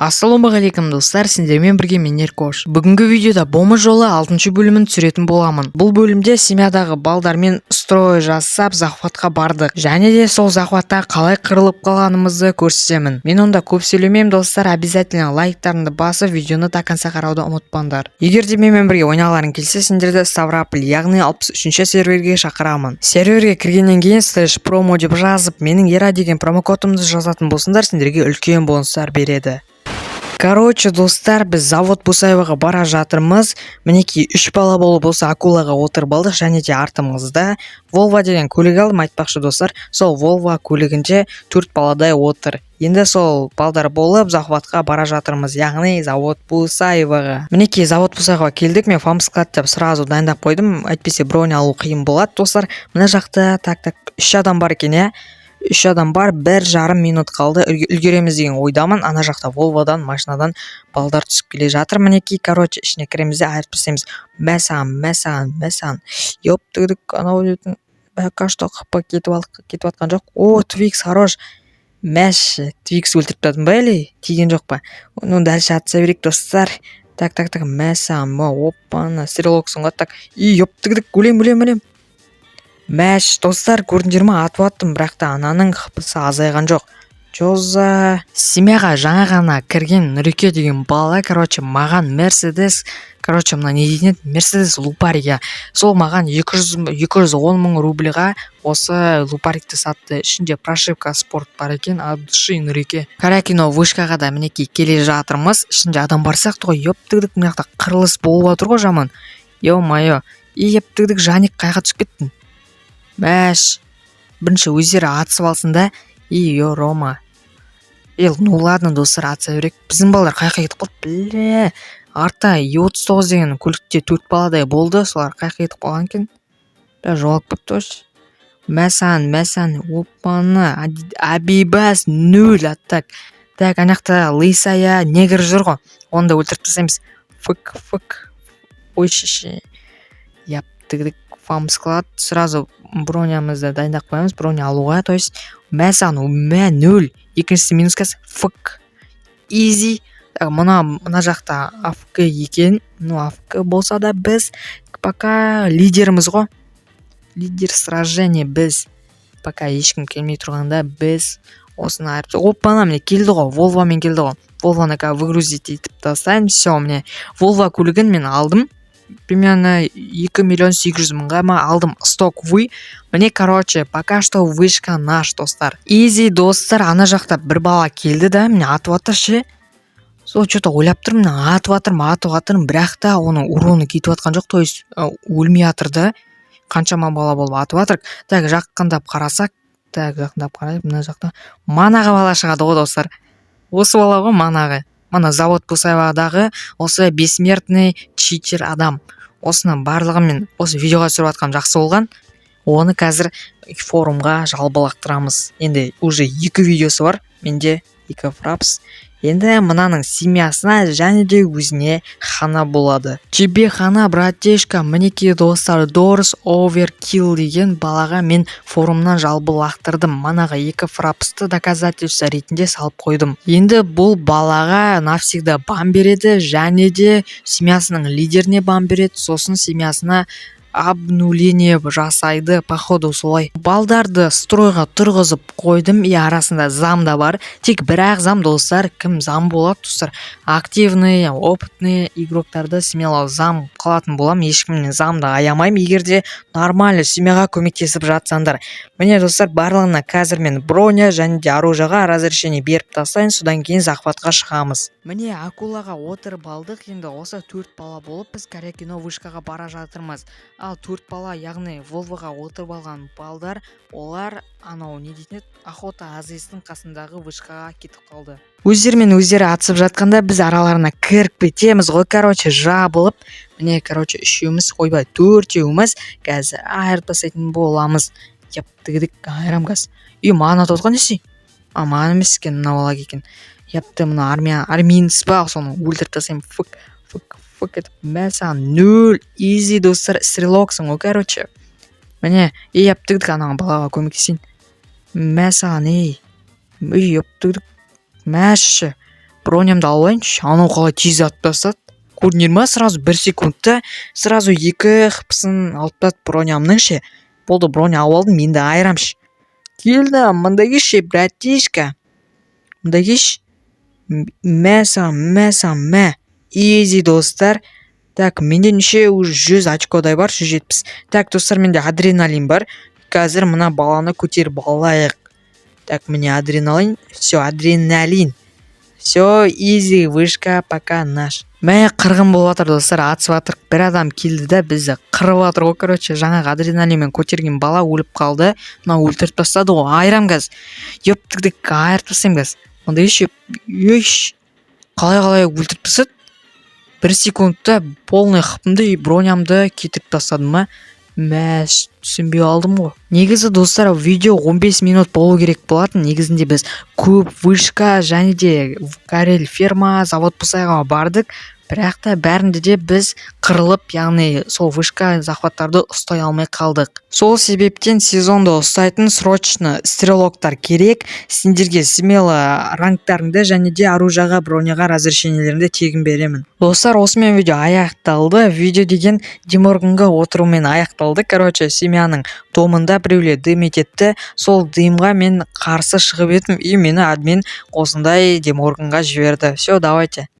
Ассалаумағалейкум, достар! Сендермен бірге мен, Еркош. Бүгінгі видеода «Бомж жолы» алтыншы бөлімін түсіретін боламын. Бұл бөлімде семьядағы балдармен строй жасап, захватқа бардық және де сол захватта қалай қырылып қалғанымызды көрсетемін. Мен онда көп сөйлемеймін, достар. Обязательно лайктарыңды басып, видеоны до конца қарауды ұмытпаңдар. Егер де менімен бірге ойнағыларың келсе, сендерді Ставрополь, яғни 63-ші серверге шақырамын. Серверге кіргеннен кейін /промо деп жазып, менің ера деген промокодымды жазатын болсаңдар, сендерге үлкен бонустар береді. Короче, достар, біз завод Бусаеваға бара жатырмыз. Мінекей, үш бала болып осы акулаға отырып алдық және де артымызда Волва деген көлік алдым. Айтпақшы, достар, сол Волва көлігінде төрт баладай отыр. Енді сол балдар болып захватқа бара жатырмыз, яғни завод Бусаеваға. Мінекей, завод Бусаеваға келдік. Мен фамсклад деп сразу дайындап қойдым, әйтпесе бронь алу қиын болады. Достар, мына жақта, так, так, үш адам бар екен, иә, үш адам бар. 1,5 минут қалды, үлгереміз деген ойдамын. Ана жақта Волводан, машинадан балдар түсіп келе жатыр. Мінекей, короче, ішіне кіреміз де, айырып тастаймыз. Мә саған, мә саған, мә саған, ептігдік! Анау дейтін пока что хп кетіп алдық, кетіп жатқан жоқ. О, Твикс, хорош! Мәші, Твикс өлтіріп тастадым ба или тиген жоқ па? Ну, дальше атыса берейік, достар. Так, так, так, мә саған, мә, опана, стрелоксың ғой. Так, и ептігдік, өлем, өлем, өлем! Мәш, достар, көрдіңдер ма? Атып аттым, бірақ та ананың хпсы азайған жоқ. Чё за семьяға жаңа ғана кірген Нұреке деген бала, короче, маған Мерседес, короче, мына не дейтін еді, Мерседес лупарик, иә, сол маған 210 000 рубльға осы лупарикті сатты. Ішінде прошивка спорт бар екен. От души, Нұреке. Корякино вышкаға да, мінекей, келе жатырмыз. Ішінде адам бар сияқты ғой. Ептігдік, мына жақта қырылыс болып жатыр ғой жаман, е мое. И ептігдік, Жаник, қайға түсіп кеттің? Мәш, бірінші өздері атысып алсын да. И е, Рома. Е, ну ладно, достар, атыса берейік. Біздің балалар қай жаққа кетіп қалды, бля? Артта Е39 деген көлікте төрт баладай болды, солар қай жаққа кетіп қалған екен, бля? Жоғалып кетті ғой. Мә саған, мә саған, опана, абибас, нөл. А так, так, ана жақта лысая негр жүр ғой, оны да өлтіріп тастаймыз. Фк, фк, ой, шеше, яптігдік. Фамсклад, сразу бронямызды дайындап қоямыз, броня алуға, то есть. Мә саған, мә, нөл, екіншісі минус қазір. Фк, изи. Так, мына жақта афк екен. Ну, афк болса да, біз пока лидеріміз ғой, лидер сражения біз. Пока ешкім келмей тұрғанда, біз осыны айырып. Опана, міне, келді ғой, Волвамен келді ғой. Волваны қазір выгрузить етіп тастаймын. Все, міне, Волва көлігін мен алдым, примерно 2 800 000-ға ма алдым, стоковый. Міне, короче, пока что вышка наш, достар, изи. Достар, ана жақта бір бала келді да, міне, атып жатыр ше. Сол че то ойлап тұрмын, мына атып жатырмын, атып жатырмын, бірақ та оның уроны кетіп жатқан жоқ, то есть өлмей жатыр да. Қаншама бала болып атып жатыр. Так, жақындап қарасақ, так, жақындап қарайық. Мына жақта манағы бала шығады ғой, достар, осы бала ғой манағы, мына завод Бусаевадағы осы бессмертный читер адам. Осының барлығын мен осы видеоға түсіріп жатқаным жақсы болған. Оны қазір форумға жалобы лақтырамыз. Енді уже екі видеосы бар менде, екі фрапс. Енді мынаның семьясына және де өзіне хана болады. Тебе хана, братишка. Мінекей, достар, Дорс Оверкилл деген балаға мен форумнан жалобы лақтырдым. Манағы екі фрапсты доказательство ретінде салып қойдым. Енді бұл балаға навсегда бан береді және де семьясының лидеріне бан береді, сосын семьясына обнуление жасайды, походу, солай. Балдарды стройға тұрғызып қойдым, и арасында зам да бар. Тек бір ақ зам, достар. Кім зам болады, достар? Активный, опытный игроктарды смело зам қылатын боламын. Ешкімнен замды аямаймын, егер де нормально семьяға көмектесіп жатсаңдар. Міне, достар, барлығына қазір мен броня және де оружиеға разрешение беріп тастайын, содан кейін захватқа шығамыз. Міне, акулаға отырып алдық. Енді осы төрт бала болып біз Корякино вышкаға бара жатырмыз. Ал төрт бала, яғни Волвоға отырып алған балдар, олар анау не дейтін еді, Охота АЗС-тің қасындағы вышкаға кетіп қалды. Өздерімен өздері атысып жатқанда, біз араларына кіріп кетеміз ғой, короче, жабылып. Міне, короче, үшеуміз, ойбай, төртеуміз қазір айырып тастайтын боламыз. Ептігдік, айырам қазір. Үй, маған атып отқан несі? А, маған емес екен, мына бала екен. Епті, мына армия, арминс па, соны өлтіріп тастаймын. Фк, фк, фк етіп, мә саған, нөл, изи. Достар, стрелоксың ғой, короче. Міне, ей, ептігдік, ана балаға көмектесейін. Мә саған, ей, ей, ептігдік, мәші. Бронямды алып алайыншы. Анау қалай тез атып тастады, көрдіңдер ма? Сразу бір секундта сразу екі хпсын алып тастады бронямның ше. Болды, броня алып алдым енді, айырамшы. Келді, мында келші, братишка, мында келші. Мә саған, мә саған, мә! Изи, достар. Так, менде неше уже? 100 очкодай бар, 170. Так, достар, менде адреналин бар. Қазір мына баланы көтеріп алайық. Так, міне, адреналин, все, адреналин, все, изи, вышка пока наш. Мә, қырғын болып жатыр, достар, атысып жатыр. Бір адам келді да, бізді қырып жатыр ғой. Короче, жаңағы адреналинмен көтерген бала өліп қалды. Мынау өлтіріп тастады ғой. Айырам қазір, ептік, айырып тастаймын қазір. Мында еще еш қалай өлтіріп тастады? Бір секундта полный хпымды и бронямды кетіріп тастады ма? Мә, түсінбей қалдым ғой. Негізі, достар, видео 15 минут болу керек болатын. Негізінде біз көп вышка және де Карель ферма, завод Пусайға бардық, бірақ та бәрінде де біз қырылып, яғни сол вышка, захваттарды ұстай алмай қалдық. Сол себептен сезонды ұстайтын срочно стрелоктар керек. Сендерге смело рангтарыңды және де оружиеға, броняға разрешениелеріңді тегін беремін. Достар, осымен видео аяқталды. Видео деген Деморганға отырумен аяқталды. Короче, семьяның домында біреулер дым ететті. Сол дымға мен қарсы шығып едім, и мені админ осындай Деморганға жіберді. Все, давайте.